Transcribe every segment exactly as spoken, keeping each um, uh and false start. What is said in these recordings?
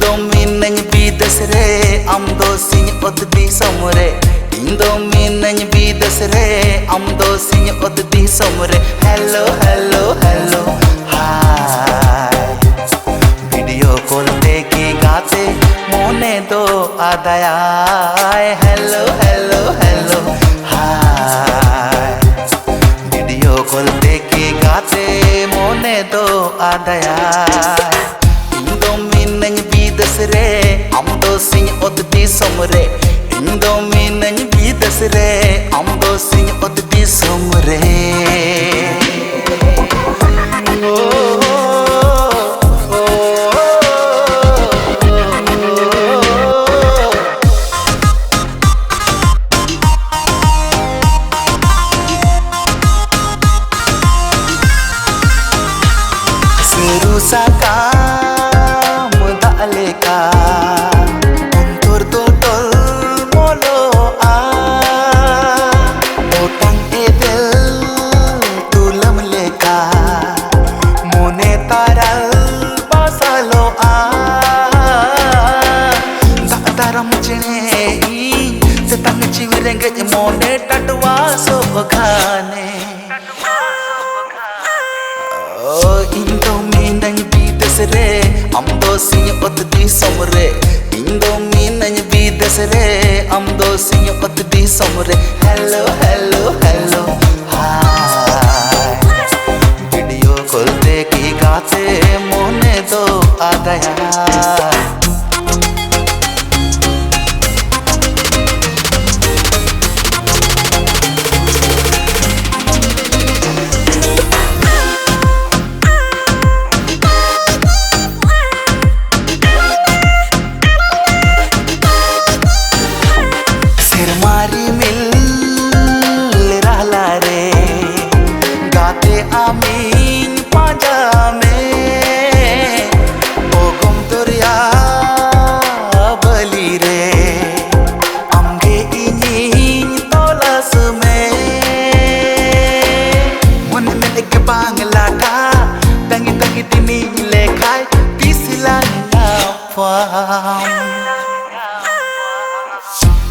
ᱫᱚ ᱢᱤᱱᱟᱹᱧ ᱵᱤᱫᱮᱥ ᱨᱮ, ᱟᱢ ᱫᱚ ᱥᱤᱧ ᱚᱛ ᱫᱤᱥᱚᱢ ᱨᱮ᱾ ᱤᱧ ᱫᱚ ᱢᱤᱱᱟᱹᱧ ᱵᱤᱫᱮᱥ ᱨᱮ, ᱟᱢ ᱫᱚ ᱥᱤᱧ ᱚᱛ ᱫᱤᱥᱚᱢ ᱨᱮ᱾ ᱦᱮᱞᱳ ᱦᱮᱞᱳ ᱦᱮᱞᱳ ᱦᱟᱭ, ᱵᱷᱤᱰᱤᱭᱳ ᱠᱚᱞ ᱛᱮ ᱠᱤ ᱜᱟᱛᱮ ᱢᱚᱱᱮ ᱫᱚ ᱟᱫᱟᱭᱟᱭ᱾ ᱦᱮᱞᱳ ᱦᱮᱞᱳ ᱦᱮᱞᱳ ᱦᱟᱭ, ᱵᱷᱤᱰᱤᱭᱳ ᱠᱚᱞ ᱛᱮ ᱠᱤ ᱜᱟᱛᱮ ᱢᱚᱱᱮ ᱫᱚ ᱟᱫᱟᱭᱟᱭ᱾ ᱤᱧ ᱫᱚ ᱢᱤᱱᱟᱹᱧ ᱵᱤᱫᱮᱥ ᱨᱮ, ᱟᱢ ᱫᱚ ᱥᱤᱧ ᱚᱛ ᱫᱤᱥᱚᱢ ᱨᱮ᱾ ᱤᱧ ᱫᱚ ᱢᱤᱱᱟᱹᱧ ᱵᱤᱫᱮᱥ ᱨᱮ, ᱟᱢ ᱫᱚ ᱥᱤᱧ ᱚᱛ ᱫᱤᱥᱚᱢ ᱨᱮ᱾ ᱥᱟᱹᱨᱩ ᱥᱟᱠᱟᱢ ᱫᱟᱜ ᱞᱮᱠᱟ, ᱚᱱᱛᱚᱨ ᱫᱚ ᱴᱚᱞᱢᱚᱞᱚᱜᱼᱟ᱾ ᱚᱴᱟᱝ ᱮᱫᱮᱞ ᱛᱩᱞᱟᱹᱢ ᱞᱮᱠᱟ, ᱢᱚᱱᱮ ᱛᱟᱨᱟᱞ ᱵᱟᱥᱟᱞᱚᱜᱼᱟ᱾ ᱫᱟᱜ ᱫᱟᱨᱟᱢ ᱪᱮᱬᱮ ᱤᱧ, ᱛᱮᱛᱟᱝ ᱡᱤᱣᱤ ᱨᱮᱸᱜᱮᱡ ᱢᱚᱱᱮ ᱴᱟᱴᱣᱟ ᱥᱚᱜ ᱠᱷᱟᱱᱮ᱾ ᱚ, ᱤᱧ ᱫᱚ ᱢᱤᱱᱟᱹᱧ ᱵᱤᱫᱮᱥ ᱨᱮ, ᱟᱢ ᱫᱚ ᱥᱤᱧ ᱚᱛ ᱫᱤᱥᱚᱢ ᱨᱮ᱾ ᱤᱧ ᱫᱚ ᱢᱤᱱᱟᱹᱧ ᱵᱤᱫᱮᱥ ᱨᱮ, ᱟᱢ ᱫᱚ ᱥᱤᱧ ᱚᱛ ᱫᱤᱥᱚᱢ ᱨᱮ᱾ ᱦᱮᱞᱳ ᱦᱮᱞᱳ ᱦᱮᱞᱳ ᱦᱟᱭ, ᱵᱷᱤᱰᱤᱭᱳ ᱠᱚᱞ ᱛᱮ ᱠᱤ ᱜᱟᱛᱮ ᱢᱚᱱᱮ ᱫᱚ ᱟᱫᱟᱭᱟ᱾ ᱥᱮᱨᱢᱟ ᱨᱤᱢᱤᱞ ᱨᱟᱦᱞᱟ ᱨᱮ, ᱜᱟᱛᱮ ᱟᱢᱤᱧ ᱯᱟᱸᱡᱟ ᱢᱮ᱾ ᱚᱜᱚᱢ ᱫᱚᱨᱭᱟ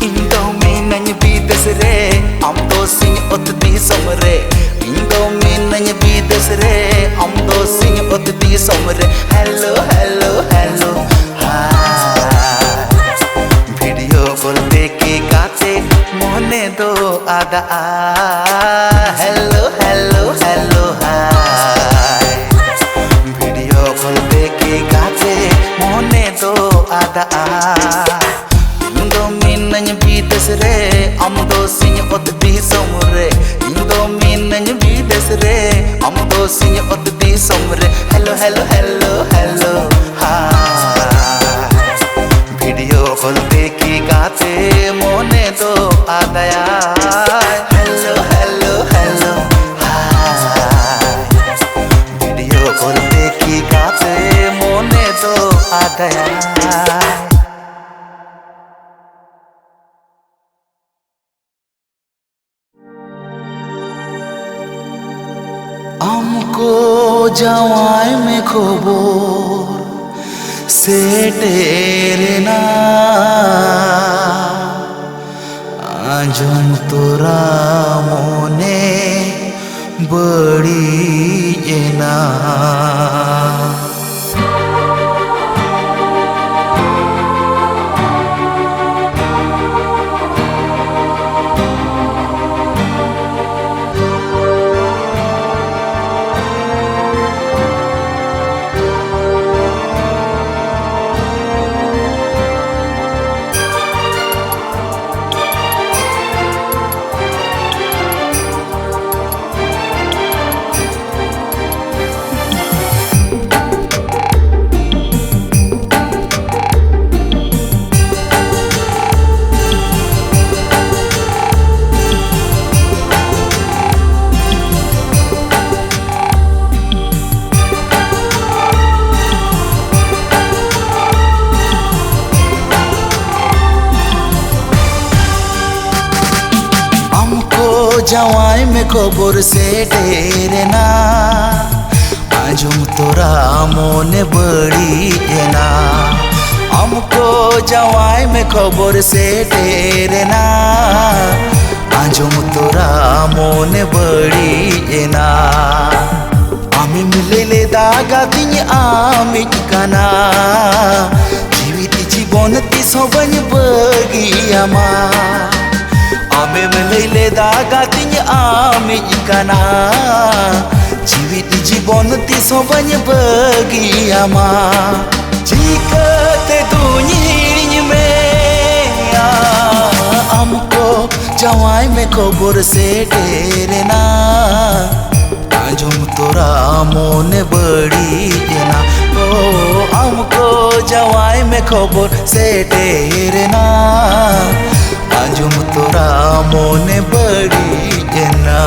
ᱤᱧ ᱫᱚ ᱢᱤᱱᱟᱹᱧ ᱵᱤᱫᱮᱥ ᱨᱮ, ᱟᱢ ᱫᱚ ᱥᱤᱧ ᱚᱛ ᱫᱤᱥᱚᱢ ᱨᱮ᱾ ᱤᱧ ᱫᱚ ᱢᱤᱱᱟᱹᱧ ᱵᱤᱫᱮᱥ ᱨᱮ, ᱟᱢ ᱫᱚ ᱥᱤᱧ ᱚᱛ ᱫᱤᱥᱚᱢ ᱨᱮ᱾ ᱦᱮᱞᱳ, ᱦᱮᱞᱳ, ᱦᱮᱞᱳ, ᱦᱟᱭ᱾ ᱵᱷᱤᱰᱤᱭᱳ ᱠᱚᱞ ᱛᱮ ᱠᱤ ᱜᱟᱛᱮ ᱢᱚᱱᱮ ᱫᱚ ᱟᱫᱟᱜᱼᱟ᱾ ᱦᱮᱞᱳ, ᱦᱮᱞᱳ, ᱦᱮᱞᱳ, ᱦᱟᱭ᱾ ᱵᱷᱤᱰᱤᱭᱳ ᱠᱚᱞ ᱛᱮ ᱠᱤ ᱜᱟᱛᱮ ᱢᱚᱱᱮ ᱫᱚ ᱟᱫᱟᱜᱼᱟ᱾ ᱤᱧ ᱫᱚ ᱢᱤᱱᱟᱹᱧ ᱵᱤᱫᱮᱥ ᱨᱮ, ᱟᱢ ᱫᱚ ᱥᱤᱧ ᱚᱛ ᱫᱤᱥᱚᱢ ᱨᱮ᱾ ᱤᱧ ᱫᱚ ᱢᱤᱱᱟᱹᱧ ᱵᱤᱫᱮᱥ ᱨᱮ, ᱟᱢ ᱫᱚ ᱥᱤᱧ ᱚᱛ ᱫᱤᱥᱚᱢ ᱨᱮ᱾ ᱦᱮᱞᱳ, ᱦᱮᱞᱳ, ᱦᱮᱞᱳ, ᱦᱮᱞᱳ, ᱦᱟᱭ᱾ ᱵᱷᱤᱰᱤᱭᱳ ᱠᱚᱞ ᱛᱮ ᱠᱤ ᱜᱟᱛᱮ ᱢᱚᱱᱮ ᱫᱚ ᱟᱫᱟᱭᱟ᱾ ᱦᱮᱞᱳ, ᱦᱮᱞᱳ, ᱦᱮᱞᱳ, ᱦᱟᱭ᱾ ᱵᱷᱤᱰᱤᱭᱳ ᱠᱚᱞ ᱛᱮ ᱠᱤ ᱜᱟᱛᱮ ᱢᱚᱱᱮ ᱫᱚ ᱟᱫᱟᱭᱟ᱾ ᱟᱢ ᱠᱚ ᱡᱟᱶᱟᱭ ᱢᱮ ᱠᱷᱚᱵᱚᱨ ᱥᱮᱴᱮᱨᱮᱱᱟ, ᱟᱸᱡᱚᱢ ᱛᱚᱨᱟ ᱢᱚᱱᱮ ᱵᱟᱹᱲᱤᱡ ᱮᱱᱟ᱾ ᱟᱢ ᱠᱚ ᱡᱟᱶᱟᱭ ᱢᱮ ᱠᱷᱚᱵᱚᱨ ᱥᱮᱴᱮᱨᱮᱱᱟ, ᱟᱸᱡᱚᱢ ᱛᱚᱨᱟ ᱢᱚᱱᱮ ᱵᱟᱹᱲᱤᱡ ᱮᱱᱟ᱾ ᱡᱟᱶᱟᱭ ᱢᱮ ᱠᱷᱚᱵᱚᱨ ᱥᱮᱴᱮᱨᱮᱱᱟ, ᱟᱸᱡᱚᱢ ᱛᱚᱨᱟ ᱢᱚᱱᱮ ᱵᱟᱹᱲᱤᱡ ᱮᱱᱟ᱾ ᱟᱢᱮᱢ ᱞᱟᱹᱭ ᱞᱮᱫᱟ ᱜᱟᱛᱮᱧ ᱟᱢᱤᱡ ᱠᱟᱱᱟ, ᱡᱤᱣᱤᱫ ᱡᱤᱵᱚᱱ ᱛᱤᱥ ᱦᱚᱸ ᱵᱟᱹᱧ ᱵᱟᱹᱜᱤᱭᱟᱢᱟ᱾ ᱟᱢᱮᱢ ᱞᱟᱹᱭ ᱞᱮᱫᱟ ᱜᱟᱛᱮᱧ ᱟᱢᱤᱡ ᱠᱟᱱᱟ, ᱡᱤᱣᱤᱫ ᱡᱤᱵᱚᱱ ᱛᱤᱥ ᱦᱚᱸ ᱵᱟᱹᱧ ᱵᱟᱹᱜᱤᱭᱟᱢᱟ᱾ ᱪᱤᱠᱟᱹᱛᱮ ᱫᱩᱧ ᱦᱤᱲᱤᱧ ᱢᱮᱭᱟ? ᱟᱢ ᱠᱚ ᱡᱟᱶᱟᱭ ᱢᱮ ᱠᱷᱚᱵᱚᱨ ᱥᱮᱴᱮᱨᱮᱱᱟ, ᱟᱸᱡᱚᱢ ᱛᱚᱨᱟ ᱢᱚᱱᱮ ᱵᱟᱹᱲᱤᱡ ᱮᱱᱟ᱾ ᱳ, ᱟᱢ ᱠᱚ ᱡᱟᱶᱟᱭ ᱢᱮ ᱠᱷᱚᱵᱚᱨ ᱥᱮᱴᱮᱨᱮᱱᱟ, ᱟᱸᱡᱚᱢ ᱛᱚᱨᱟ ᱢᱚᱱᱮ ᱵᱟᱹᱲᱤᱡ ᱮᱱᱟ᱾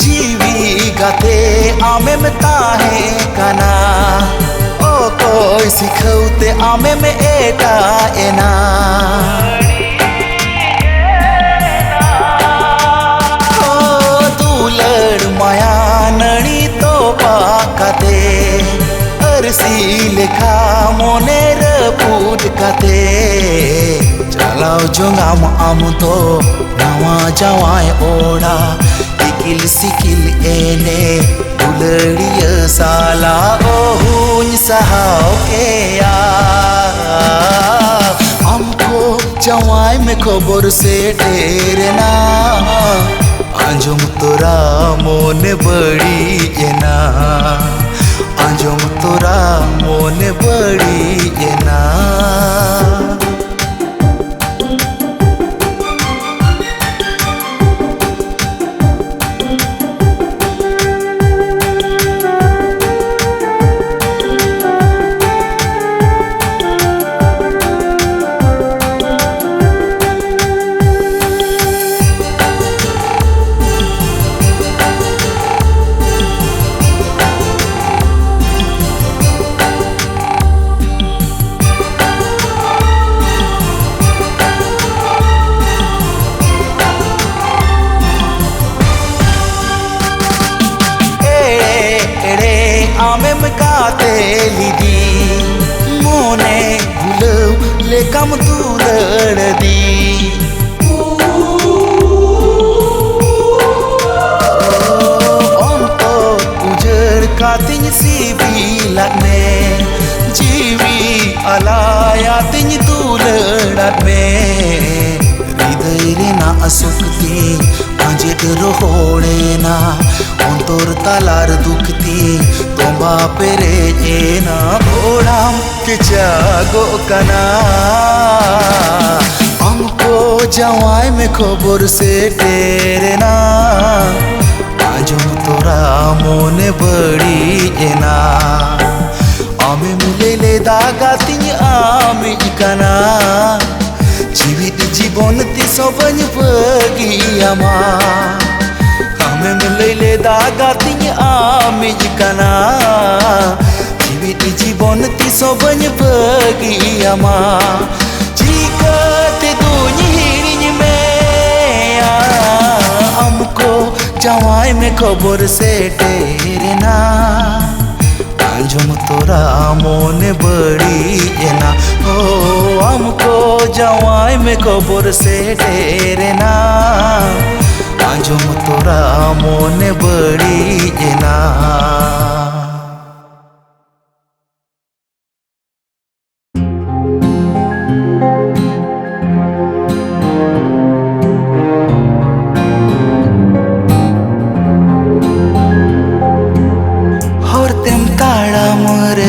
ᱡᱤᱣᱤ ᱜᱟᱛᱮ ᱟᱢᱮᱢ ᱛᱟᱦᱮᱸ ᱠᱟᱱᱟ, ᱚᱠᱚᱭ ᱥᱤᱠᱷᱟᱹᱣ ᱛᱮ ᱟᱢᱮᱢ ᱮᱴᱟᱜ ᱮᱱᱟ? ᱚ, ᱫᱩᱞᱟᱹᱲ ᱢᱟᱭᱟ ᱱᱟᱹᱲᱤ ᱛᱚᱯᱟᱜ ᱠᱟᱛᱮ, ᱟᱹᱨᱥᱤ ᱞᱮᱠᱟ ᱢᱚᱱᱮ ᱨᱟᱹᱯᱩᱫ ᱠᱟᱛᱮ, ᱪᱟᱞᱟᱣ ᱡᱚᱝᱟᱢ ᱟᱢ ᱫᱚ ᱱᱟᱣᱟ ᱡᱟᱶᱟᱭ ᱚᱲᱟᱜ᱾ ᱤᱠᱤᱞ ᱥᱤᱠᱤᱞ ᱮᱱᱮᱡ ᱫᱩᱞᱟᱹᱲᱤᱭᱟᱹ ᱥᱟᱞᱟᱜ ᱚᱦᱩᱧ ᱥᱟᱦᱟᱣ ᱠᱮᱭᱟ᱾ ᱟᱢ ᱠᱚ ᱡᱟᱶᱟᱭ ᱢᱮ ᱠᱷᱚᱵᱚᱨ ᱥᱮᱴᱮᱨᱮᱱᱟ, ᱟᱸᱡᱚᱢ ᱛᱚᱨᱟ ᱢᱚᱱᱮ ᱵᱟᱹᱲᱤᱡ ᱮᱱᱟ, ᱟᱸᱡᱚᱢ ᱛᱚᱨᱟ ᱢᱚᱱᱮ ᱵᱟᱹᱲᱤᱡ ᱮᱱᱟ᱾ ᱮᱲᱮ ᱮᱲᱮ ᱟᱢᱮᱢ ᱜᱟᱛᱮ ᱞᱤᱫᱤᱧ, ᱢᱚᱱᱮ ᱵᱷᱩᱞᱟᱹᱣ ᱞᱮᱠᱟᱢ ᱫᱩᱞᱟᱹᱲ ᱫᱤᱧ᱾ ᱚᱱᱛᱚᱨ ᱩᱡᱟᱹᱲ ᱠᱟᱛᱤᱧ ᱥᱤᱵᱤᱞᱟᱫ ᱢᱮ, ᱡᱤᱣᱤ ᱟᱞᱟᱭᱟᱛᱤᱧ ᱫᱩᱞᱟᱹᱲᱟᱫ ᱢᱮ᱾ ᱦᱨᱤᱫᱟᱹᱭ ᱨᱮᱱᱟᱜ ᱥᱩᱠ ᱛᱤᱧ ᱟᱸᱡᱮᱫ ᱨᱚᱦᱚᱲᱮᱱᱟ, ᱚᱱᱛᱚᱨ ᱛᱟᱞᱟᱨ ᱫᱩᱠ ᱛᱤᱧ ᱛᱚᱸᱵᱟ ᱯᱮᱨᱮᱡ ᱮᱱᱟ᱾ ᱵᱷᱚᱲᱟᱢ ᱠᱮᱪᱟᱜᱚᱜ ᱠᱟᱱᱟ, ᱟᱢ ᱠᱚ ᱡᱟᱶᱟᱭ ᱢᱮ ᱠᱷᱚᱵᱚᱨ ᱥᱮᱴᱮᱨᱮᱱᱟ᱾ ᱟᱸᱡᱚᱢ ᱛᱚᱨᱟ ᱢᱚᱱᱮ ᱵᱟᱹᱲᱤᱡ ᱮᱱᱟ, ᱟᱢᱮᱢ ᱞᱟᱹᱭ ᱞᱮᱫᱟ ᱜᱟᱛᱮᱧ ᱟᱢᱤᱡ ᱠᱟᱱᱟ᱾ ᱡᱤᱣᱤᱫ ᱡᱤᱵᱚᱱ ᱛᱤᱥ ᱦᱚᱸ ᱵᱟᱹᱧ ᱵᱟᱹᱜᱤᱭᱟᱢᱟ᱾ ᱟᱢᱮᱢ ᱞᱟᱹᱭ ᱞᱮᱫᱟ ᱜᱟᱛᱮᱧ ᱟᱢᱤᱡ ᱠᱟᱱᱟ᱾ ᱡᱤᱣᱤᱫ ᱡᱤᱵᱚᱱ ᱛᱤᱥ ᱦᱚᱸ ᱵᱟᱹᱧ ᱵᱟᱹᱜᱤᱭᱟᱢᱟ᱾ ᱪᱤᱠᱟᱹᱛᱮ ᱫᱩᱧ ᱦᱤᱲᱤᱧ ᱢᱮᱭᱟ? ᱟᱢ ᱠᱚ ᱡᱟᱶᱟᱭ ᱢᱮ ᱠᱷᱚᱵᱚᱨ ᱥᱮᱴᱮᱨᱮᱱᱟ᱾ ᱟᱸᱡᱚᱢ ᱛᱚᱨᱟ ᱢᱚᱱᱮ ᱵᱟᱹᱲᱤᱡ ᱮᱱᱟ᱾ ᱳ, ᱟᱢ ᱠᱚ ᱡᱟᱶᱟᱭ ᱢᱮ ᱠᱷᱚᱵᱚᱨ ᱥᱮᱴᱮᱨᱮᱱᱟ᱾ ᱟᱸᱡᱚᱢ ᱛᱚᱨᱟ ᱢᱚᱱᱮ ᱵᱟᱹᱲᱤᱡ ᱮᱱᱟ᱾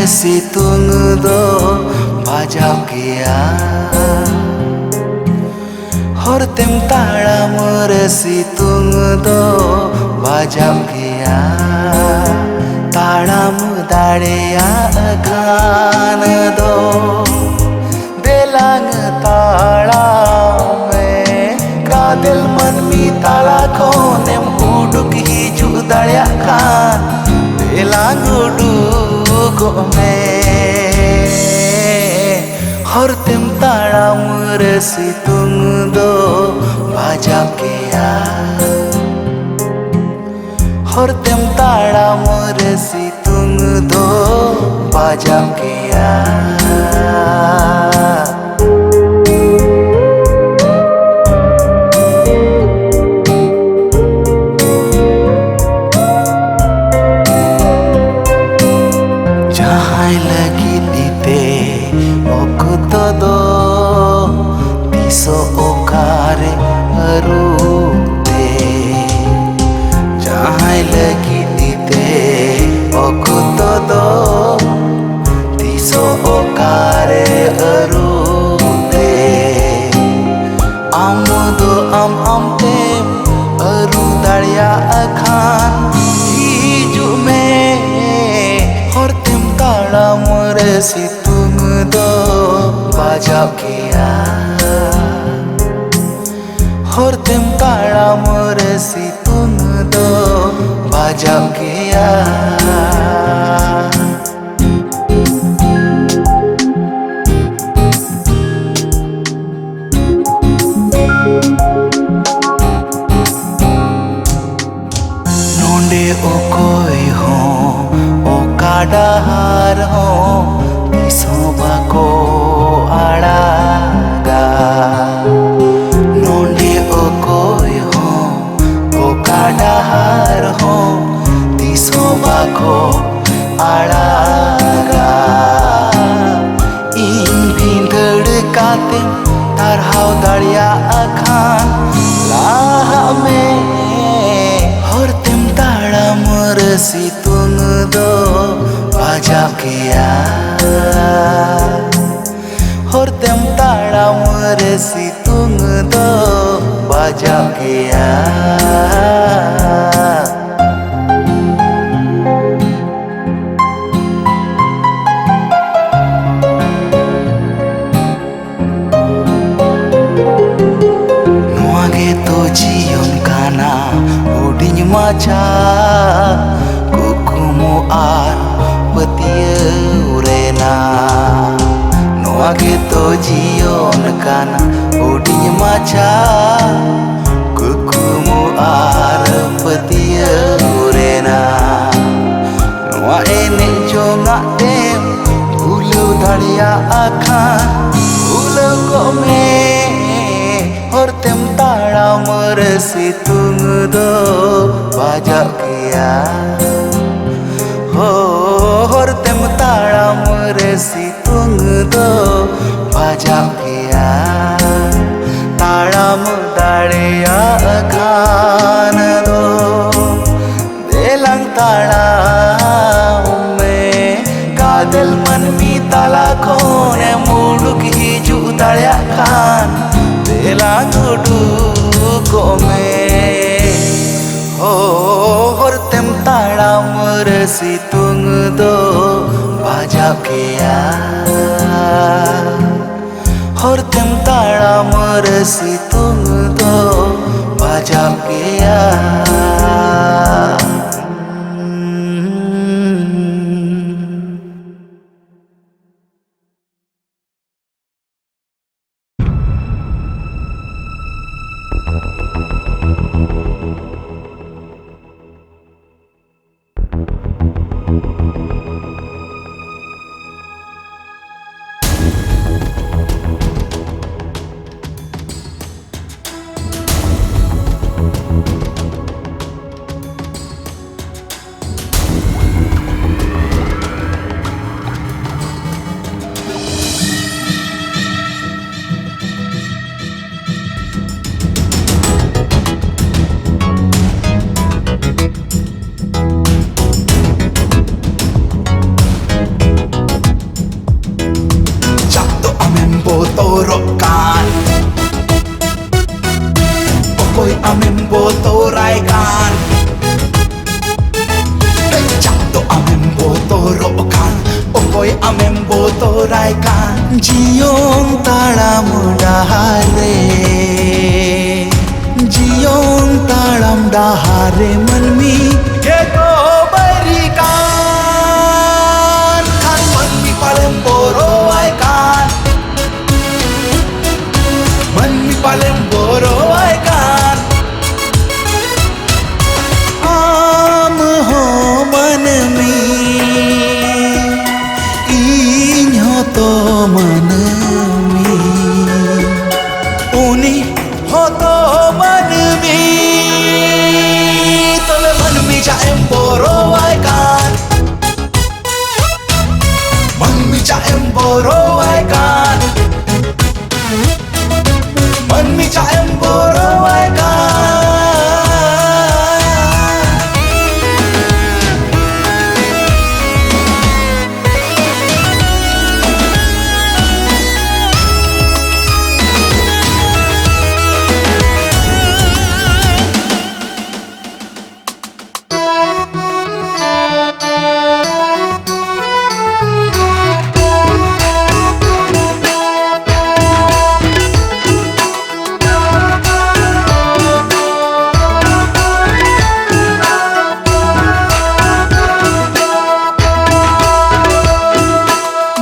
ᱥᱤᱛᱩᱝ ᱫᱚ ᱵᱟᱡᱟᱣ ᱜᱮᱭᱟ᱾ ᱦᱚᱨ ᱛᱮᱢ ᱛᱟᱲᱟᱢ ᱨᱮ ᱥᱤᱛᱩᱝ ᱫᱚ ᱵᱟᱡᱟᱣ ᱜᱮᱭᱟ᱾ ᱛᱟᱲᱟᱢ ᱫᱟᱲᱮᱭᱟᱜ ᱠᱷᱟᱱ ᱫᱚ ᱫᱮᱞᱟᱝ ᱛᱟᱲᱟᱢ ᱢᱮ᱾ ᱜᱟᱫᱮᱞ ᱢᱟᱹᱱᱢᱤ ᱛᱟᱞᱟ ᱠᱷᱚᱱᱮᱢ ᱩᱰᱩᱠ ᱦᱤᱡᱩᱜ ᱫᱟᱲᱮᱭᱟᱜ ᱠᱷᱟᱱ ᱫᱮᱞᱟᱝ ᱩᱰᱩᱠᱚᱜ ᱢᱮ᱾ ᱦᱚᱨ ᱛᱮᱢ ᱛᱟᱲᱟᱢ ᱨᱮ ᱥᱤᱛᱩᱝ ᱫᱚ ᱵᱟᱡᱟᱣ ᱜᱮᱭᱟ᱾ ᱦᱚᱨ ᱛᱮᱢ ᱛᱟᱲᱟᱢ ᱨᱮ ᱥᱤᱛᱩᱝ ᱫᱚ ᱵᱟᱡᱟᱣ ᱜᱮᱭᱟ᱾ ᱡᱟᱦᱟᱸᱭ ᱞᱟᱹᱜᱤᱫ ᱛᱮ ᱚᱠᱛᱚ ᱫᱚ ᱛᱤᱥᱚᱜ ᱚᱠᱟᱨᱮ ᱟᱹᱨᱩ ᱛᱮ, ᱡᱟᱦᱟᱸᱭ ᱞᱟᱹᱜᱤᱫ ᱛᱮ ᱚᱠᱛᱚ ᱫᱚ ᱛᱤᱥᱚᱜ ᱚᱠᱟᱨᱮ ᱟᱹᱨᱩ ᱛᱮ᱾ ᱟᱢ ᱫᱚ ᱟᱢ ᱟᱢ ᱛᱮᱢ ᱟᱹᱨᱩ ᱫᱟᱲᱮᱭᱟᱜ ᱠᱷᱟᱱ ᱦᱤᱡᱩᱜ ᱢᱮ᱾ ᱦᱚᱨ ᱛᱮᱢ ᱛᱟᱲᱟᱢ ᱨᱮ ᱥᱤᱛᱩᱝ ᱫᱚ ᱵᱟᱡᱟᱣ ᱜᱮᱭᱟ᱾ ᱦᱚᱨ ᱛᱮᱢ ᱛᱟᱲᱟᱢ ᱨᱮ ᱥᱤᱛᱩᱝ ᱫᱚ ᱵᱟᱡᱟᱣ ᱜᱮᱭᱟ᱾ ᱱᱚᱰᱮ ᱚᱠᱚᱭ ᱦᱚᱸ ᱚᱠᱟ ᱰᱟᱦᱟᱨ ᱦᱚᱸ ᱛᱤᱥ ᱦᱚᱸ ᱵᱟᱠᱚ ᱟᱲᱟᱜᱟ᱾ ᱱᱚᱰᱮ ᱚᱠᱚᱭ ᱦᱚᱸ ᱚᱠᱟ ᱰᱟᱦᱟᱨ ᱦᱚᱸ ᱛᱤᱥ ᱦᱚᱸ ᱵᱟᱠᱚ ᱟᱲᱟᱜᱟ᱾ ᱤᱧ ᱵᱷᱤᱸᱫᱟᱹᱲ ᱠᱟᱛᱮᱢ ᱛᱟᱨᱦᱟᱣ ᱫᱟᱲᱮᱭᱟᱜ ᱠᱷᱟᱱ ᱞᱟᱦᱟᱜ ᱢᱮ᱾ ᱦᱚᱨ ᱛᱮᱢ ᱛᱟᱲᱟᱢ ᱨᱮ ᱥᱤᱛᱩᱝ ᱫᱚ ᱵᱟᱡᱟᱣ ᱜᱮᱭᱟ᱾ ᱦᱚᱨ ᱛᱮᱢ ᱛᱟᱲᱟᱢ ᱨᱮ ᱥᱤᱛᱩᱝ ᱫᱚ ᱵᱟᱡᱟᱜ ᱜᱮᱭᱟ᱾ ᱱᱚᱣᱟ ᱜᱮᱛᱚ ᱡᱤᱭᱚᱱ ᱠᱟᱱᱟ ᱦᱩᱰᱤᱧ ᱢᱟᱪᱷᱟ ᱠᱩᱠᱢᱩ ᱟᱨ ᱯᱟᱹᱛᱭᱟᱹᱣ ᱨᱮᱱᱟᱜ᱾ ᱱᱚᱣᱟ ᱜᱮᱛᱚ ᱡᱤᱭᱚᱱ ᱠᱟᱱᱟ ᱦᱩᱰᱤᱧ ᱢᱟᱪᱷᱟ ᱠᱩᱠᱢᱩ ᱟᱨ ᱯᱟᱹᱛᱭᱟᱹᱣ ᱨᱮᱱᱟᱜ᱾ ᱱᱚᱣᱟ ᱮᱱᱮᱡ ᱡᱚᱝᱟᱜ ᱛᱮᱢ ᱵᱷᱩᱞᱟᱹᱣ ᱫᱟᱲᱮᱭᱟᱜᱼᱟ ᱠᱷᱟᱱ ᱵᱷᱩᱞᱟᱹᱣ ᱠᱚᱜ ᱢᱮ᱾ ᱦᱚᱨ ᱛᱮᱢ ᱛᱟᱲᱟᱢ ᱨᱮ ᱥᱤᱛᱩᱝ ᱫᱚ ᱵᱟᱡᱟᱜ ᱜᱮᱭᱟ᱾ ᱦᱚ, ᱦᱚᱨ ᱛᱮᱢ ᱛᱟᱲᱟᱢ ᱨᱮ ᱥᱤᱛᱩᱝ ᱫᱚ ᱵᱟᱡᱟᱜ ᱜᱮᱭᱟ᱾ ᱛᱟᱲᱟᱢ ᱫᱟᱲᱮᱭᱟᱜ ᱠᱷᱟᱱ ᱫᱚ ᱫᱮᱞᱟᱝ ᱛᱟᱲᱟᱢ ᱢᱮ᱾ ᱜᱟᱫᱮᱞ ᱢᱟᱹᱱᱢᱤ ᱛᱟᱞᱟ ᱠᱷᱚᱱᱮᱢ ᱩᱰᱩᱠ ᱦᱤᱡᱩᱜ ᱫᱟᱲᱮᱭᱟᱜ ᱠᱷᱟᱱ ᱫᱮᱞᱟᱝ ᱩᱰᱩᱠᱚᱜ ᱢᱮ᱾ ᱦᱚᱨ ᱛᱮᱢ ᱛᱟᱲᱟᱢ ᱨᱮ ᱥᱤᱛᱩᱝ ᱫᱚ ᱵᱟᱡᱟᱣ ᱜᱮᱭᱟ᱾ ᱦᱚᱨ ᱛᱮᱢ ᱛᱟᱲᱟᱢ ᱨᱮ ᱥᱤᱛᱩᱝ ᱫᱚ ᱵᱟᱡᱟᱣ ᱜᱮᱭᱟ᱾ ᱡᱤᱭᱚᱱ ᱛᱟᱲᱟᱢ ᱰᱟᱦᱟᱨ ᱨᱮ, ᱡᱤᱭᱚᱱ ᱛᱟᱲᱟᱢ ᱰᱟᱦᱟᱨ ᱨᱮ ᱢᱟᱹᱱᱢᱤ ᱜᱮᱠᱚ ᱵᱟᱹᱭᱨᱤ ᱠᱟᱱ ᱠᱷᱟᱱ, ᱢᱟᱹᱱᱢᱤ ᱯᱟᱞᱮᱢ ᱵᱚᱨᱚᱣᱟᱭ ᱠᱟᱱ, ᱢᱟᱹᱱᱢᱤ ᱯᱟᱞᱮᱢ ᱵᱚᱨᱚᱣᱟᱭ ᱠᱟᱱ᱾ ᱟᱢ ᱦᱚᱸ ᱢᱟᱹᱱᱢᱤ, ᱤᱧ ᱦᱚᱸᱛᱚ ᱢᱟᱹᱱᱢᱤ, ᱩᱱᱤ ᱦᱚᱸᱛᱚ ᱢᱟᱹᱱᱢᱤ᱾ ᱛᱚᱵᱮ ᱢᱟᱹᱱᱢᱤ ᱪᱟᱜ ᱮᱢ ᱵᱚᱨᱚᱣᱟᱭ ᱠᱟᱱ, ᱢᱟᱹᱱᱢᱤ ᱪᱟᱜ ᱮᱢ ᱵᱚᱨᱚᱣᱟᱭ ᱠᱟᱱ, ᱢᱟᱹᱱᱢᱤ ᱪᱟᱜ ᱮᱢ ᱵᱚᱨᱚᱣᱟᱭ ᱠᱟᱱ᱾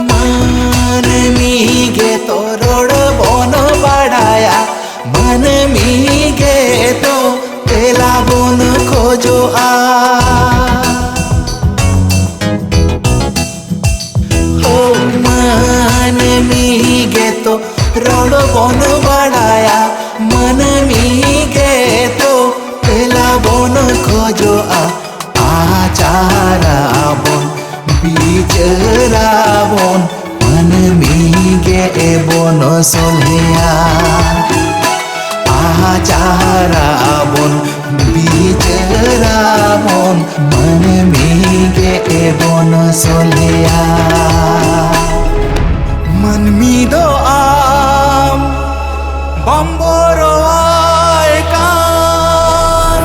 ᱢᱟᱹᱱᱢᱤ ᱜᱮᱛᱚ ᱨᱚᱲ ᱵᱚᱱ ᱵᱟᱲᱟᱭᱟ, ᱢᱟᱹᱱᱢᱤ ᱜᱮᱛᱚ ᱛᱮᱞᱟ ᱵᱚᱱ ᱠᱷᱚᱡᱚᱜᱼᱟ᱾ ᱦᱳ, ᱢᱟᱹᱱᱢᱤ ᱜᱮᱛᱚ ᱨᱚᱲ ᱵᱚᱱ ᱵᱟᱲᱟᱭᱟ, ᱢᱟᱹᱱᱢᱤ ᱜᱮᱛᱚ ᱛᱮᱞᱟ ᱵᱚᱱ ᱠᱷᱚᱡᱚᱜᱼᱟ᱾ ᱟᱪᱟᱨᱟᱵᱚᱱ, ᱵᱤᱪᱟᱹᱨᱟᱵᱚᱱ, ᱢᱟᱹᱱᱢᱤ ᱜᱮ ᱮᱵᱚᱱ ᱥᱚᱞᱦᱮᱭᱟ᱾ ᱟᱪᱟᱨᱟᱵᱚᱱ, ᱵᱤᱪᱟᱹᱨᱟᱵᱚᱱ, ᱢᱟᱹᱱᱢᱤ ᱜᱮ ᱮᱵᱚᱱ ᱥᱚᱞᱦᱮᱭᱟ᱾ ᱢᱟᱹᱱᱢᱤ ᱫᱚ ᱟᱢ ᱵᱟᱢ ᱵᱚᱨᱚᱣᱟᱭ ᱠᱟᱱ,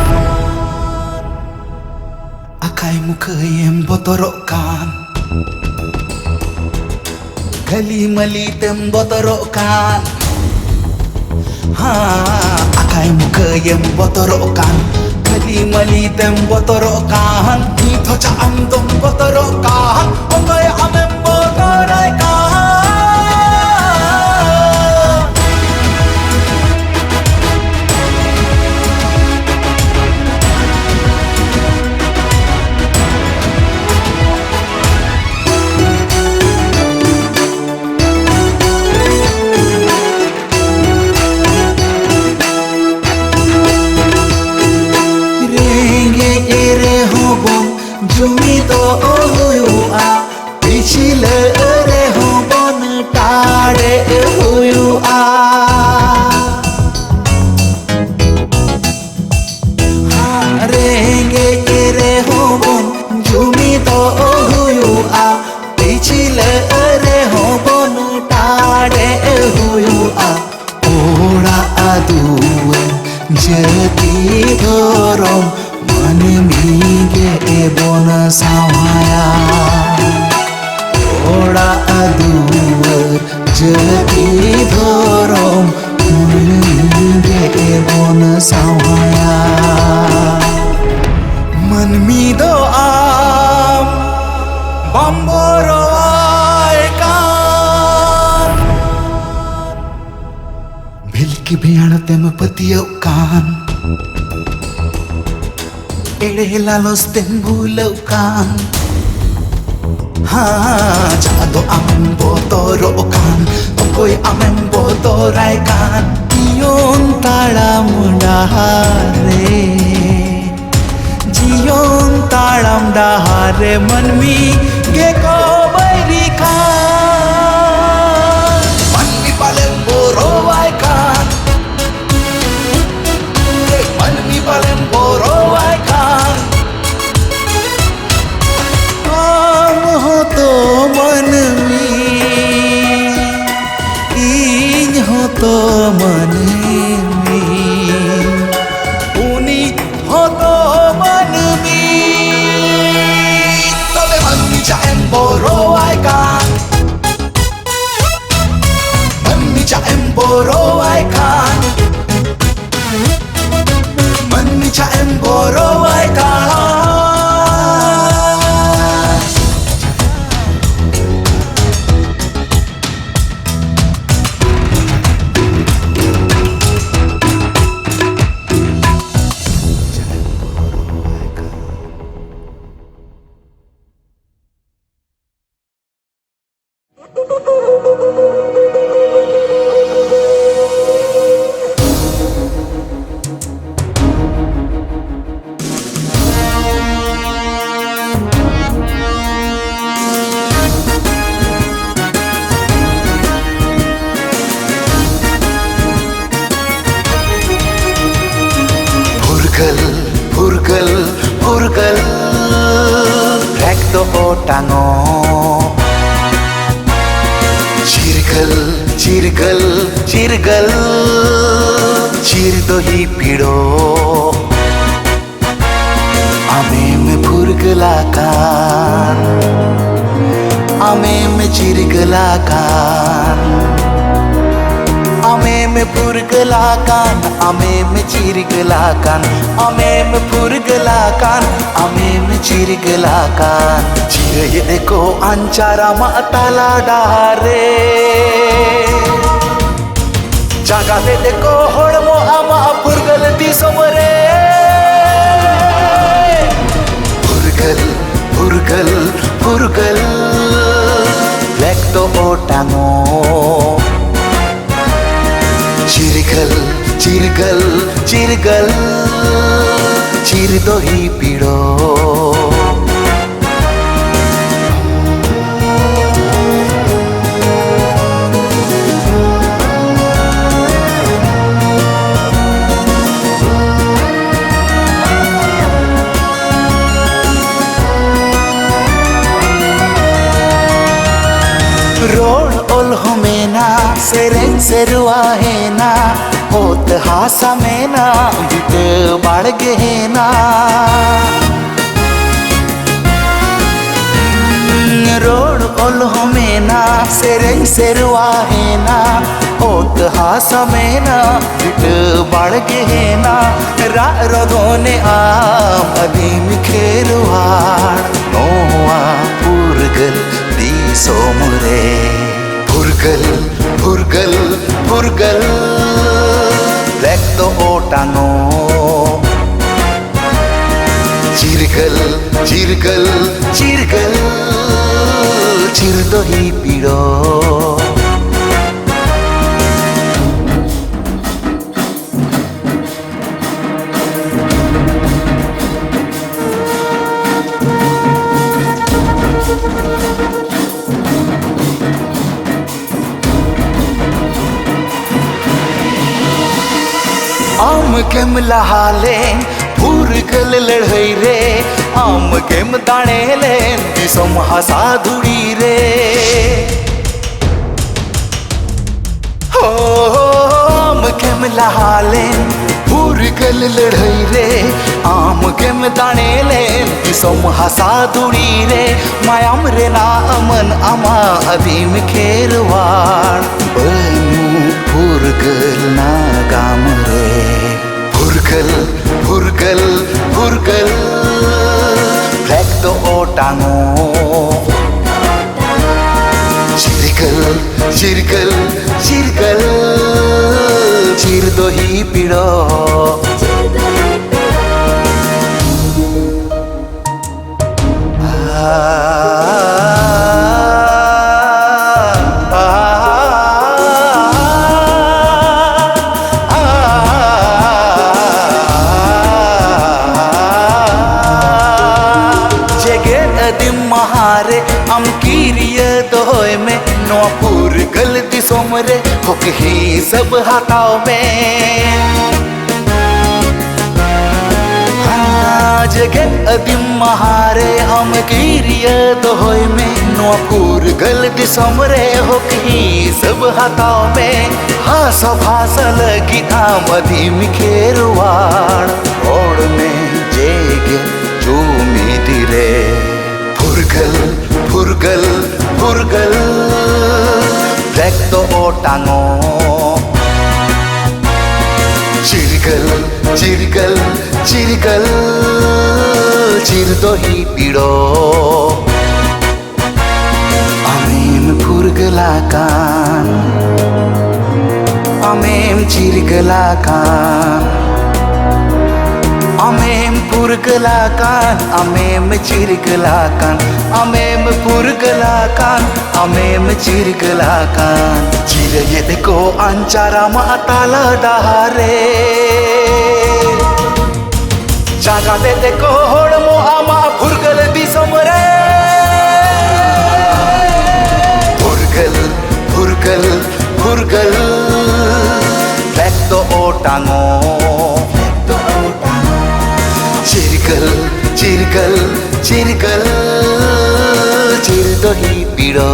ᱟᱠᱟᱭ ᱢᱩᱠᱷᱟᱹᱭᱮᱢ ᱵᱚᱛᱚᱨᱚᱜ ᱠᱟᱱ᱾ ᱠᱷᱟᱹᱞᱤ ᱢᱟᱹᱞᱤ ᱛᱮᱢ ᱵᱚᱛᱚᱨᱚᱜ ᱠᱟᱱ, ᱦᱟᱸ, ᱟᱠᱟᱭ ᱢᱩᱠᱷᱟᱹᱭᱮᱢ ᱵᱚᱛᱚᱨᱚᱜ ᱠᱟᱱ, ᱠᱷᱟᱹᱞᱤ ᱢᱟᱹᱞᱤ ᱛᱮᱢ ᱵᱚᱛᱚᱨᱚᱜ ᱠᱟᱱ, ᱱᱤᱛ ᱦᱚᱸ ᱪᱟᱜ ᱟᱢ ᱫᱚᱢ ᱵᱚᱛᱚᱨᱚᱜ ᱠᱟᱱ, ᱚᱠᱚᱭ ᱟᱢᱮᱢ ᱵᱚᱛᱚᱨᱟᱭ ᱠᱟᱱ? ᱨᱮᱸᱜᱮᱡ ᱨᱮᱦᱚᱸ ᱵᱚᱱ ᱡᱩᱢᱤᱫᱚᱜ ᱦᱩᱭᱩᱜᱼᱟ, ᱯᱤᱪᱷᱞᱟᱹ ᱨᱮᱦᱚᱸ ᱵᱚᱱ ᱴᱟᱲᱮ ᱦᱩᱭᱩᱜᱼᱟ᱾ ᱨᱮᱸᱜᱮᱡ ᱨᱮᱦᱚᱸ ᱵᱚᱱ ᱡᱩᱢᱤᱫᱚᱜ ᱦᱩᱭᱩᱜᱼᱟ, ᱯᱤᱪᱷᱞᱟᱹ ᱨᱮᱦᱚᱸ ᱵᱚᱱ ᱴᱟᱲᱮ ᱦᱩᱭᱩᱜᱼᱟ᱾ ᱚᱲᱟᱜ ᱫᱩᱣᱟᱹᱨ ᱡᱟᱹᱛᱤ ᱫᱷᱚᱨᱚᱢ ᱢᱟᱹᱱᱢᱤ ᱜᱮ ᱵᱚᱱ ᱥᱟᱶᱦᱟᱭᱟ᱾ ᱚᱲᱟᱜ ᱫᱩᱣᱟᱹᱨ ᱡᱟᱹᱛᱤ ᱫᱷᱚᱨᱚᱢ ᱢᱟᱹᱱᱢᱤ ᱜᱮ ᱵᱚᱱ ᱥᱟᱶᱦᱟᱭᱟ᱾ ᱢᱟᱹᱱᱢᱤ ᱫᱚ ᱟᱢ ᱵᱟᱢ ᱵᱚᱨᱚᱣᱟᱭ ᱠᱟᱱ, ᱵᱷᱤᱞᱠᱤ ᱵᱷᱮᱭᱟᱲ ᱛᱮᱢ ᱯᱟᱹᱛᱭᱟᱹᱜ ᱠᱟᱱ, ᱮᱲᱮ ᱞᱟᱞᱚᱥ ᱛᱮᱢ ᱵᱷᱩᱞᱟᱹᱜ ᱠᱟᱱ, ᱦᱟᱸ, ᱡᱟᱦᱟᱸ ᱫᱚ ᱟᱢᱮᱢ ᱵᱚᱛᱚᱨᱚᱜ ᱠᱟᱱ, ᱚᱠᱚᱭ ᱟᱢᱮᱢ ᱵᱚᱛᱚᱨᱟᱭ ᱠᱟᱱ? ᱡᱤᱭᱚᱱ ᱛᱟᱲᱟᱢ ᱰᱟᱦᱟᱨ ᱨᱮ, ᱡᱤᱭᱚᱱ ᱛᱟᱲᱟᱢ ᱰᱟᱦᱟᱨ ᱨᱮ ᱢᱟᱹᱱᱢᱤ ᱜᱮᱠᱚ ᱵᱟᱹᱭᱨᱤ ᱠᱟᱱ, ᱢᱟᱹᱱᱢᱤ ᱯᱟᱞᱮᱢ ᱵᱚᱨᱚᱣᱟᱭ ᱠᱟᱱ, ᱢᱟᱹᱱᱢᱤ ᱯᱟᱞᱮᱢ ᱵᱚᱨᱚᱣᱟᱭ ᱠᱟᱱ, ᱟᱢ ᱦᱚᱸᱛᱚ ᱢᱟᱹᱱᱢᱤ, ᱤᱧ ᱦᱚᱸᱛᱚ ᱢᱟᱹᱱᱢᱤ, ᱩᱱᱤ ᱦᱚᱸᱛᱚ ᱢᱟᱹᱱᱢᱤ᱾ ᱛᱚᱵᱮ ᱢᱟᱹᱱᱢᱤ ᱪᱟᱜ ᱮᱢ ᱵᱚᱨᱚ ᱚᱴᱟᱝᱚᱜ᱾ ᱪᱤᱨᱜᱟᱹᱞ, ᱪᱤᱨᱜᱟᱹᱞ, ᱪᱤᱨᱜᱟᱹᱞ, ᱪᱤᱨ ᱫᱚᱦᱤ ᱯᱤᱲᱚᱜ᱾ ᱟᱢᱮᱢ ᱯᱷᱩᱨᱜᱟᱹᱞ ᱟᱠᱟᱱ, ᱟᱢᱮᱢ ᱪᱤᱨᱜᱟᱹᱞ ᱟᱠᱟᱱ, ᱟᱢᱮᱢ ᱯᱷᱩᱨᱜᱟᱹᱞ ᱟᱠᱟᱱ, ᱟᱢᱮᱢ ᱪᱤᱨᱜᱟᱹᱞ ᱟᱠᱟᱱ, ᱟᱢᱮᱢ ᱯᱷᱩᱨᱜᱟᱹᱞ ᱟᱠᱟᱱ, ᱟᱢᱮᱢ ᱪᱤᱨᱜᱟᱹᱞ ᱟᱠᱟᱱ᱾ ᱪᱤᱨᱟᱹᱭᱮᱫ ᱠᱚ ᱟᱧᱪᱟᱨ ᱟᱢᱟᱜ ᱛᱟᱞᱟ ᱰᱟᱦᱟᱨ ᱨᱮ, ᱡᱟᱸᱜᱟ ᱞᱮᱫ ᱠᱚ ᱦᱚᱲᱢᱚ ᱟᱢᱟᱜ ᱯᱷᱩᱨᱜᱟᱹᱞ ᱫᱤᱥᱚᱢ ᱨᱮ᱾ ᱯᱷᱩᱨᱜᱟᱹᱞ, ᱯᱷᱩᱨᱜᱟᱹᱞ, ᱯᱷᱩᱨᱜᱟᱹᱞ, flag ᱫᱚ ᱚᱴᱟᱝᱚᱜ᱾ ᱪᱤᱨᱜᱟᱹᱞ, ᱪᱤᱨᱜᱟᱹᱞ, ᱪᱤᱨᱜᱟᱹᱞ, ᱪᱤᱨ ᱫᱚᱦᱤ ᱯᱤᱲᱚᱜ᱾ ᱨᱚᱲ ᱚᱞ ᱦᱚᱸ ᱢᱮᱱᱟ, ᱥᱮᱨᱮᱧ ᱥᱮᱨᱣᱟ ᱦᱮᱱᱟ, ᱚᱛ ᱦᱟᱥᱟ ᱢᱮᱱᱟ, ᱵᱤᱴᱟᱹ ᱵᱟᱲᱜᱮ ᱦᱮᱱᱟ᱾ ᱨᱚᱲ ᱚᱞ ᱦᱚᱸ ᱢᱮᱱᱟ, ᱥᱮᱨᱮᱧ ᱥᱮᱨᱣᱟ ᱦᱮᱱᱟ, ᱚᱛ ᱦᱟᱥᱟ ᱢᱮᱱᱟ, ᱵᱤᱴᱟᱹ ᱵᱟᱲᱜᱮ ᱦᱮᱱᱟ, ᱨᱟᱜ ᱨᱚᱫᱚᱱᱮ ᱟᱢ ᱟᱹᱫᱤᱢ ᱠᱷᱮᱨᱣᱟᱲ ᱱᱚᱣᱟ ᱯᱷᱩᱨᱜᱟᱹᱞ ᱫᱤᱥᱚᱢ ᱨᱮ᱾ ᱯᱷᱩᱨᱜᱟᱹᱞ, ᱯᱷᱩᱨᱜᱟᱹᱞ, ᱯᱷᱩᱨᱜᱟᱹᱞ, flag ᱫᱚ ᱚᱴᱟᱝᱚᱜ᱾ ᱪᱤᱨᱜᱟᱹᱞ, ᱪᱤᱨᱜᱟᱹᱞ, ᱪᱤᱨᱜᱟᱹᱞ, ᱪᱤᱨ ᱫᱚᱦᱤ ᱯᱤᱲᱚᱜ᱾ ᱟᱢ ᱜᱮᱢ ᱞᱟᱦᱟ ᱞᱮᱱ ᱯᱷᱩᱨᱜᱟᱹᱞ ᱞᱟᱹᱲᱦᱟᱹᱭ ᱨᱮ, ᱟᱢ ᱜᱮᱢ ᱫᱟᱲᱮ ᱞᱮᱱ ᱫᱤᱥᱚᱢ ᱦᱟᱥᱟ ᱫᱷᱩᱲᱤ ᱨᱮ᱾ ᱦᱳ, ᱟᱢ ᱜᱮᱢ ᱞᱟᱦᱟ ᱞᱮᱱ ᱯᱷᱩᱨᱜᱟᱹᱞ ᱞᱟᱹᱲᱦᱟᱹᱭ ᱨᱮ᱾ ᱟᱢ ᱜᱮᱢ ᱫᱟᱲᱮ ᱞᱮᱱ ᱫᱤᱥᱚᱢ ᱦᱟᱥᱟ ᱫᱷᱩᱲᱤ ᱨᱮ᱾ ᱢᱟᱭᱟᱢ ᱨᱮᱱᱟᱜ ᱢᱟᱹᱱ ᱟᱢᱟᱜ ᱟᱹᱫᱤᱢ ᱠᱷᱮᱨᱣᱟᱲ᱾ ᱵᱟᱹᱱᱩᱜ ᱯᱷᱩᱨᱜᱟᱹᱞ ᱱᱟᱜᱟᱢ ᱨᱮ᱾ ᱯᱷᱩᱨᱜᱟᱹᱞ, ᱯᱷᱩᱨᱜᱟᱹᱞ, ᱯᱷᱩᱨᱜᱟᱹᱞ᱾ ᱯᱷᱞᱮᱜᱽ ᱫᱚ ᱚᱴᱟᱝᱚᱜ᱾ ᱪᱤᱨᱜᱟᱹᱞ, ᱪᱤᱨᱜᱟᱹᱞ, ᱪᱤᱨᱜᱟᱹᱞ᱾ ᱪᱤᱨ ᱫᱚ ᱦᱤᱯᱤᱲᱚᱜ᱾ ᱡᱮᱜᱮᱛ ᱟᱹᱫᱤᱢ ᱢᱟᱦᱟ ᱨᱮ ᱟᱢ ᱠᱤᱨᱤᱭᱟᱹ ᱫᱚᱦᱚᱭ ᱢᱮ, ᱱᱚᱣᱟ ᱯᱷᱩᱨᱜᱟᱹᱞ ᱫᱤᱥᱚᱢ ᱨᱮ ᱦᱚᱠ ᱦᱤᱥᱟᱹᱵ ᱦᱟᱛᱟᱣ ᱢᱮ᱾ ᱦᱟᱱᱟ ᱡᱮᱜᱮᱛ ᱟᱹᱫᱤᱢ ᱢᱟᱦᱟ ᱨᱮ ᱟᱢ ᱠᱤᱨᱤᱭᱟᱹ ᱫᱚᱦᱚᱭ ᱢᱮ, ᱱᱚᱣᱟ ᱯᱷᱩᱨᱜᱟᱹᱞ ᱫᱤᱥᱚᱢ ᱨᱮ ᱦᱚᱠ ᱦᱤᱥᱟᱹᱵ ᱦᱟᱛᱟᱣ ᱢᱮ᱾ ᱦᱟᱥᱟ ᱵᱷᱟᱥᱟ ᱞᱟᱹᱜᱤᱫ ᱟᱢ ᱟᱹᱫᱤᱢ ᱠᱷᱮᱨᱣᱟᱲ ᱨᱚᱲ ᱢᱮ ᱡᱮᱜᱮᱛ ᱡᱩᱢᱤᱫ ᱨᱮ᱾ ᱯᱷᱩᱨᱜᱟᱹᱞ, ᱯᱷᱩᱨᱜᱟᱹᱞ, ᱯᱷᱩᱨᱜᱟᱹᱞ᱾ ᱯᱷᱞᱮᱜᱽ ᱫᱚ ᱚᱴᱟᱝᱚᱜ᱾ ᱪᱤᱨᱜᱟᱹᱞ, ᱪᱤᱨᱜᱟᱹᱞ, ᱪᱤᱨᱜᱟᱹᱞ᱾ ᱪᱤᱨ ᱫᱚ ᱦᱤᱯᱤᱲᱚᱜ᱾ ᱟᱢᱮᱢ ᱯᱷᱩᱨᱜᱟᱹᱞ ᱟᱠᱟᱱ, ᱟᱢᱮᱢ ᱪᱤᱨᱜᱟᱹᱞ ᱟᱠᱟᱱ, ᱟᱢᱮᱢ ᱯᱷᱩᱨᱜᱟᱹᱞ ᱟᱠᱟᱱ, ᱟᱢᱮᱢ ᱪᱤᱨᱜᱟᱹᱞ ᱟᱠᱟᱱ, ᱟᱢᱮᱢ ᱯᱷᱩᱨᱜᱟᱹᱞ ᱟᱠᱟᱱ, ᱟᱢᱮᱢ ᱪᱤᱨᱜᱟᱹᱞ ᱟᱠᱟᱱ᱾ ᱪᱤᱨᱟᱹᱭᱮᱫ ᱠᱚ ᱟᱧᱪᱟᱨ ᱟᱢᱟᱜ ᱛᱟᱞᱟ ᱰᱟᱦᱟᱨ ᱨᱮ᱾ ᱡᱟᱸᱜᱟ ᱛᱮ ᱛᱮᱠᱚ ᱦᱚᱲᱢᱚ ᱟᱢᱟᱜ ᱯᱷᱩᱨᱜᱟᱹᱞ ᱫᱤᱥᱚᱢ ᱨᱮ᱾ ᱯᱷᱩᱨᱜᱟᱹᱞ, ᱯᱷᱩᱨᱜᱟᱹᱞ, ᱯᱷᱩᱨᱜᱟᱹᱞ᱾ ᱯᱷᱞᱮᱜᱽ ᱫᱚ ᱚᱴᱟᱝᱚᱜ᱾ ᱪᱤᱨᱜᱟᱹᱞ, ᱪᱤᱨᱜᱟᱹᱞ, ᱪᱤᱨᱜᱟᱹᱞ, ᱪᱤᱨᱫᱚᱦᱤ ᱯᱤᱲᱚ᱾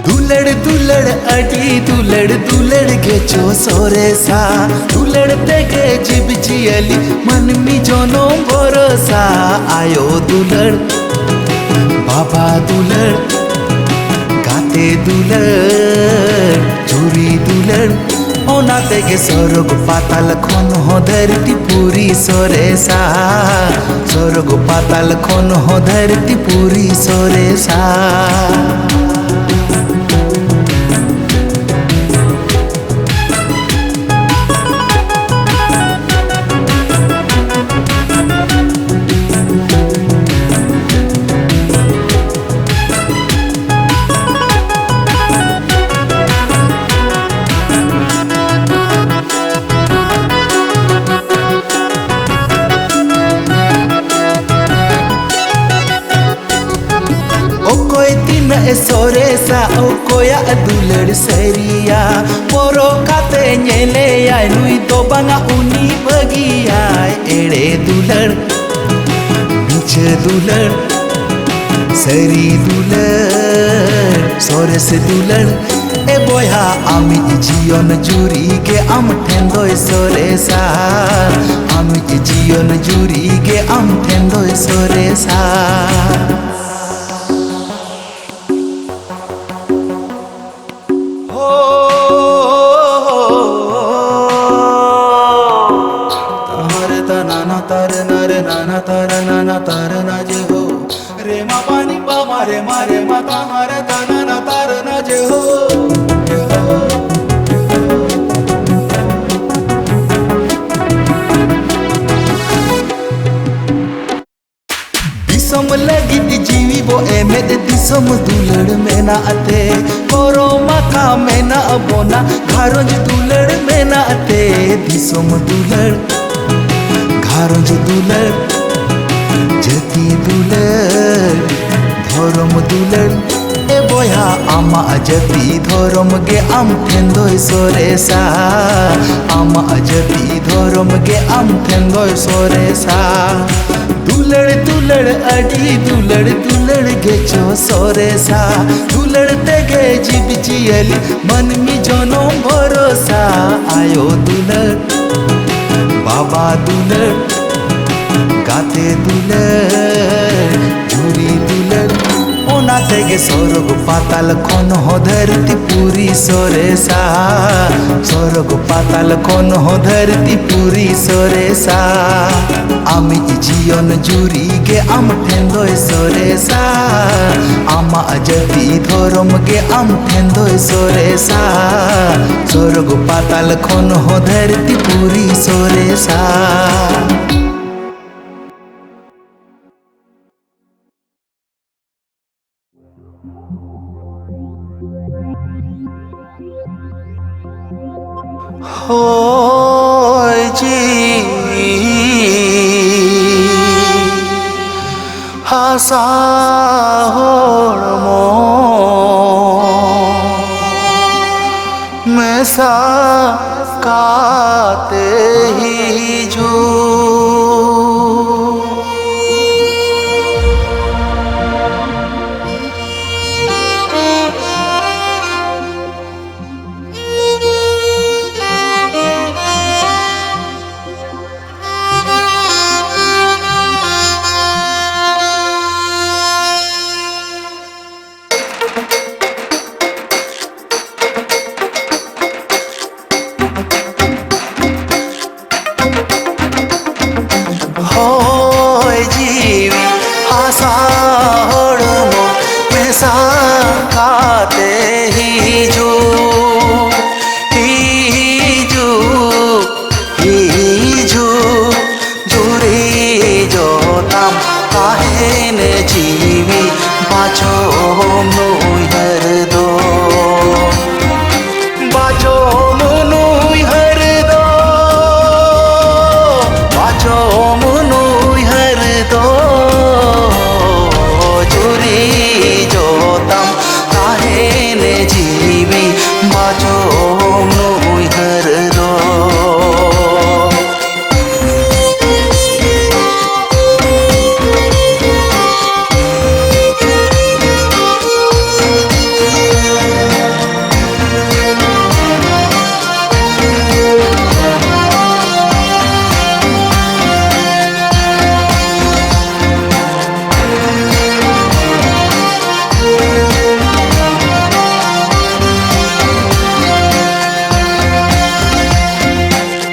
ᱫᱩᱞᱟᱹᱲ ᱫᱩᱞᱟᱹᱲ ᱟᱹᱰᱤ ᱫᱩᱞᱟᱹᱲ ᱫᱩᱞᱟᱹᱲ ᱜᱮᱪᱚ ᱥᱚᱨᱮᱥᱟ᱾ ᱫᱩᱞᱟᱹᱲ ᱛᱮᱜᱮ ᱡᱤᱵᱽ ᱡᱤᱭᱟᱹᱞᱤ ᱢᱟᱹᱱᱢᱤ ᱡᱚᱱᱚᱢ ᱵᱷᱚᱨᱥᱟ᱾ ᱟᱭᱳ ᱫᱩᱞᱟᱹᱲ, ᱵᱟᱵᱟ ᱫᱩᱞᱟᱹᱲ, ᱜᱟᱛᱮ ᱫᱩᱞᱟᱹᱲ, ᱡᱩᱨᱤ ᱫᱩᱞᱟᱹᱲ, ᱚᱱᱟ ᱛᱮᱜᱮ ᱥᱚᱨᱚᱜᱽ ᱯᱟᱛᱟᱞ ᱠᱷᱚᱱ ᱦᱚᱸ ᱫᱷᱟᱹᱨᱛᱤ ᱯᱩᱨᱤ ᱥᱚᱨᱮᱥᱟ᱾ ᱥᱚᱨᱚᱜᱽ ᱯᱟᱛᱟᱞ ᱠᱷᱚᱱ ᱦᱚᱸ ᱫᱷᱟᱹᱨᱛᱤ ᱯᱩᱨᱤ ᱥᱚᱨᱮᱥᱟ᱾ ᱚᱠᱚᱭ ᱛᱤᱱᱟᱹᱜ ᱮ ᱥᱚᱨᱮᱥᱟ, ᱚᱠᱚᱭᱟᱜ ᱫᱩᱞᱟᱹᱲ ᱥᱟᱹᱨᱤᱭᱟ? ᱯᱚᱨᱚ ᱠᱟᱛᱮ ᱧᱮᱞᱮᱭᱟᱭ, ᱱᱩᱭ ᱫᱚ ᱵᱟᱝᱟ ᱩᱱᱤ ᱵᱟᱹᱜᱤᱭᱟᱭ᱾ ᱮᱲᱮ ᱫᱩᱞᱟᱹᱲ, ᱢᱤᱪᱷᱟᱹ ᱫᱩᱞᱟᱹᱲ, ᱥᱟᱹᱨᱤ ᱫᱩᱞᱟᱹᱲ, ᱥᱚᱨᱮᱥ ᱫᱩᱞᱟᱹᱲ᱾ ᱮ ᱵᱚᱭᱦᱟ, ᱟᱢᱤᱡ ᱡᱤᱭᱚᱱ ᱡᱩᱨᱤ ᱜᱮ ᱟᱢ ᱴᱷᱮᱱ ᱫᱚᱭ ᱥᱚᱨᱮᱥᱟ᱾ ᱟᱢᱤᱡ ᱡᱤᱭᱚᱱ ᱡᱩᱨᱤ ᱜᱮ ᱟᱢ ᱴᱷᱮᱱ ᱫᱚᱭ ᱥᱚᱨᱮᱥᱟ᱾ ᱦᱳ, ᱛᱟᱦᱟᱨᱮ ᱛᱟᱱᱟᱱᱟ ᱛᱟᱨᱮ ᱱᱟᱨᱮ ᱱᱟᱱᱟ ᱛᱟᱨᱮ ᱱᱟᱱᱟ ᱛᱟᱨᱮ ᱱᱟᱡᱮ ᱦᱳ᱾ ᱨᱮ ᱢᱟ ᱯᱟᱱᱤ ᱯᱟ ᱢᱟ ᱨᱮ ᱢᱟ ᱨᱮ ᱢᱟ ᱛᱟᱦᱟᱨᱮ ᱛᱟᱱᱟᱱᱟ ᱛᱟᱨᱮ ᱱᱟᱡᱮ ᱦᱳ᱾ ᱫᱤᱥᱚᱢ ᱞᱟᱹᱜᱤᱫ ᱡᱤᱣᱤ ᱵᱚ ᱮᱢᱮᱫ, ᱫᱤᱥᱚᱢ ᱫᱩᱞᱟᱹᱲ ᱢᱮᱱᱟᱜ ᱛᱮ ᱠᱚᱨᱚᱢ ᱟᱠᱟ ᱢᱮᱱᱟᱜ ᱵᱚᱱᱟ᱾ ᱜᱷᱟᱨᱚᱸᱡᱽ ᱫᱩᱞᱟᱹᱲ ᱢᱮᱱᱟᱜ ᱛᱮ ᱫᱤᱥᱚᱢ ᱫᱩᱞᱟᱹᱲ, ᱜᱷᱟᱨᱚᱸᱡᱽ ᱫᱩᱞᱟᱹᱲ, ᱡᱟᱹᱛᱤ ᱫᱩᱞᱟᱹᱲ, ᱫᱷᱚᱨᱚᱢ ᱫᱩᱞᱟᱹᱲ᱾ ᱮ ᱵᱚᱭᱦᱟ, ᱟᱢᱟᱜ ᱡᱟᱹᱛᱤ ᱫᱷᱚᱨᱚᱢ ᱜᱮ ᱟᱢ ᱴᱷᱮᱱ ᱫᱚᱭ ᱥᱚᱨᱮᱥᱟ, ᱟᱢᱟᱜ ᱡᱟᱹᱛᱤ ᱫᱷᱚᱨᱚᱢ ᱜᱮ ᱟᱢ ᱴᱷᱮᱱ ᱫᱚᱭ ᱥᱚᱨᱮᱥᱟ᱾ ᱫᱩᱞᱟᱹᱲ, ᱫᱩᱞᱟᱹᱲ, ᱟᱹᱰᱤ ᱫᱩᱞᱟᱹᱲ, ᱫᱩᱞᱟᱹᱲ ᱜᱮᱪᱚ ᱥᱚᱨᱮᱥᱟ᱾ ᱫᱩᱞᱟᱹᱲ ᱛᱮᱜᱮ ᱡᱤᱵᱽ ᱡᱤᱭᱟᱹᱞᱤ ᱢᱟᱹᱱᱢᱤ ᱡᱚᱱᱚᱢ ᱵᱷᱚᱨᱚᱥᱟ᱾ ᱟᱭᱳ ᱫᱩᱞᱟᱹᱲ, ᱵᱟᱵᱟ ᱫᱩᱞᱟᱹᱲ, ᱜᱟᱛᱮ ᱫᱩᱞᱟᱹᱲ, ᱡᱩᱨᱤ ᱫᱩᱞᱟᱹᱲ᱾ ᱚᱱᱟ ᱛᱮᱜᱮ ᱥᱚᱨᱚᱜᱽ ᱯᱟᱛᱟᱞ ᱠᱷᱚᱱ ᱦᱚᱸ ᱫᱷᱟᱹᱨᱛᱤ ᱯᱩᱨᱤ ᱥᱚᱨᱮᱥᱟ, ᱥᱚᱨᱚᱜᱽ ᱯᱟᱛᱟᱞ ᱠᱷᱚᱱ ᱦᱚᱸ ᱫᱷᱟᱹᱨᱛᱤ ᱯᱩᱨᱤ ᱥᱚᱨᱮᱥᱟ᱾ ᱟᱢᱤᱡ ᱡᱤᱭᱚᱱ ᱡᱩᱨᱤ ᱜᱮ ᱟᱢ ᱴᱷᱮᱱ ᱫᱚᱭ ᱥᱚᱨᱮᱥᱟ, ᱟᱢᱟᱜ ᱡᱟᱹᱛᱤ ᱫᱷᱚᱨᱚᱢ ᱜᱮ ᱟᱢ ᱴᱷᱮᱱ ᱫᱚᱭ ᱥᱚᱨᱮᱥᱟ᱾ ᱥᱚᱨᱚᱜᱽ ᱯᱟᱛᱟᱞ ᱠᱷᱚᱱ ᱦᱚᱸ ᱫᱷᱟᱹᱨᱛᱤ ᱯᱩᱨᱤ ᱥᱚᱨᱮᱥᱟ᱾ ᱦᱚᱭ ᱡᱤᱣᱤ ᱦᱟᱥᱟ ᱦᱚᱲᱢᱚ ᱢᱮᱥᱟ ᱠᱟᱛᱮ ᱦᱤᱡᱩᱜ᱾ ᱛᱟᱦᱮᱱ ᱡᱤᱣᱤ ᱵᱟᱪᱚᱢ ᱱᱩᱭᱦᱟᱹᱨ ᱫᱚ, ᱵᱟᱪᱚᱢ ᱱᱩᱭᱦᱟᱹᱨ ᱫᱚ, ᱵᱟᱪᱚᱢ ᱱᱩᱭᱦᱟᱹᱨ ᱫᱚ, ᱡᱩᱨᱤ ᱡᱚᱛᱟᱢ ᱛᱟᱦᱮᱱ ᱡᱤᱣᱤ ᱵᱟᱪᱚᱢ ᱱᱩᱭᱦᱟᱹᱨ ᱫᱚ᱾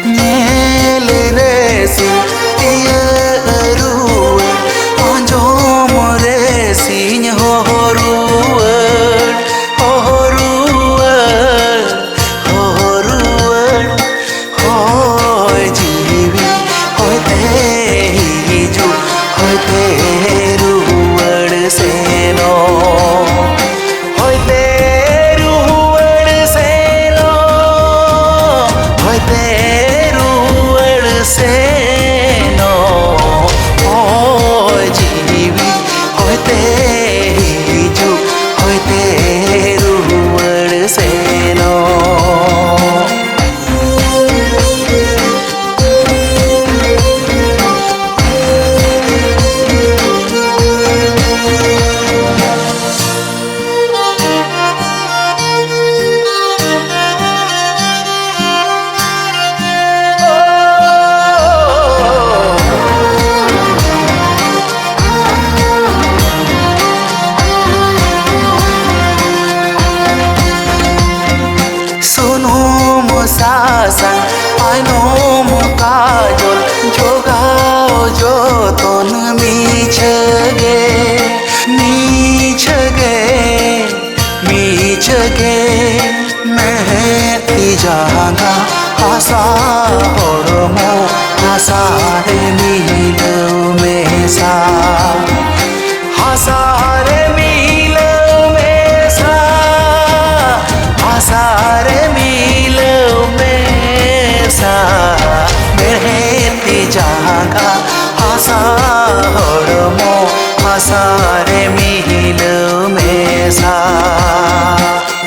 ᱧᱮᱞ ᱨᱮ ᱥᱤᱧ ᱛᱤᱭᱟᱹᱜ ᱨᱩᱣᱟᱹᱲ, ᱟᱸᱡᱚᱢ ᱨᱮ ᱥᱤᱧ ᱦᱚᱦᱚ ᱨᱩᱣᱟᱹᱲ, ᱦᱚᱦᱚ ᱨᱩᱣᱟᱹᱲ, ᱦᱚᱦᱚ ᱨᱩᱣᱟᱹᱲ᱾ ᱦᱚᱭ ᱡᱤᱣᱤ ᱦᱚᱭᱛᱮ ᱦᱤᱡᱩᱜ, ᱦᱚᱭᱛᱮ ᱨᱩᱣᱟᱹᱲ ᱥᱮᱱᱚᱜ, ᱦᱚᱭᱛᱮ ᱨᱩᱣᱟᱹᱲ ᱥᱮᱱᱚᱜ, ᱦᱚᱭᱛᱮ ᱨᱩᱣᱟᱹᱲ ᱥᱮᱱᱚᱜ᱾ ᱦᱚᱭ ᱡᱤᱣᱤ ᱦᱚᱭᱛᱮ ᱦᱤᱡᱩᱜ, ᱦᱚᱭᱛᱮ ᱨᱩᱣᱟᱹᱲ ᱥᱮᱱᱚᱜ᱾ ᱥᱩᱱᱩᱢ ᱥᱟᱥᱟᱝ ᱟᱭᱱᱚᱢ ᱠᱟᱡᱚᱞ ᱡᱚᱜᱟᱣ ᱡᱚᱛᱚᱱ ᱢᱤᱪᱷᱟᱹ ᱜᱮ, ᱢᱤᱪᱷᱟᱹ ᱜᱮ, ᱢᱤᱪᱷᱟᱹ ᱜᱮ᱾ ᱢᱮᱫ ᱛᱤ ᱡᱟᱸᱜᱟ ᱦᱟᱥᱟ ᱦᱚᱲᱢᱚ ᱦᱟᱥᱟ ᱨᱮ ᱢᱤᱞᱟᱹᱣ ᱢᱮᱥᱟ᱾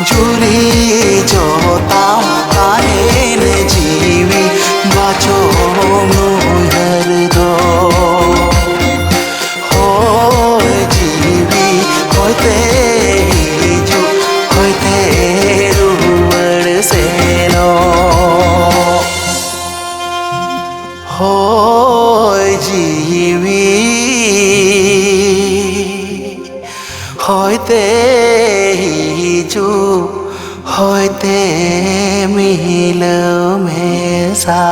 ᱡᱩᱨᱤ ᱡᱚᱛᱟᱢ ᱛᱟᱦᱮᱱ ᱡᱤᱣᱤ ᱵᱟᱪᱚᱢ ᱩᱭᱦᱟᱹᱨ ᱫᱚ᱾ ᱦᱳᱭ ᱡᱤᱣᱤ ᱦᱚᱭᱛᱮ ᱦᱤᱡᱩᱜ, ᱦᱚᱭᱛᱮ ᱨᱩᱣᱟᱹᱲ ᱥᱮᱱᱚᱜ᱾ ᱦᱳᱭ ᱡᱤᱣᱤ ᱦᱚᱭᱛᱮ ᱦᱤᱡᱩᱜ, ᱦᱚᱭᱛᱮ ᱢᱤᱞᱟᱹᱣ ᱢᱮᱥᱟ᱾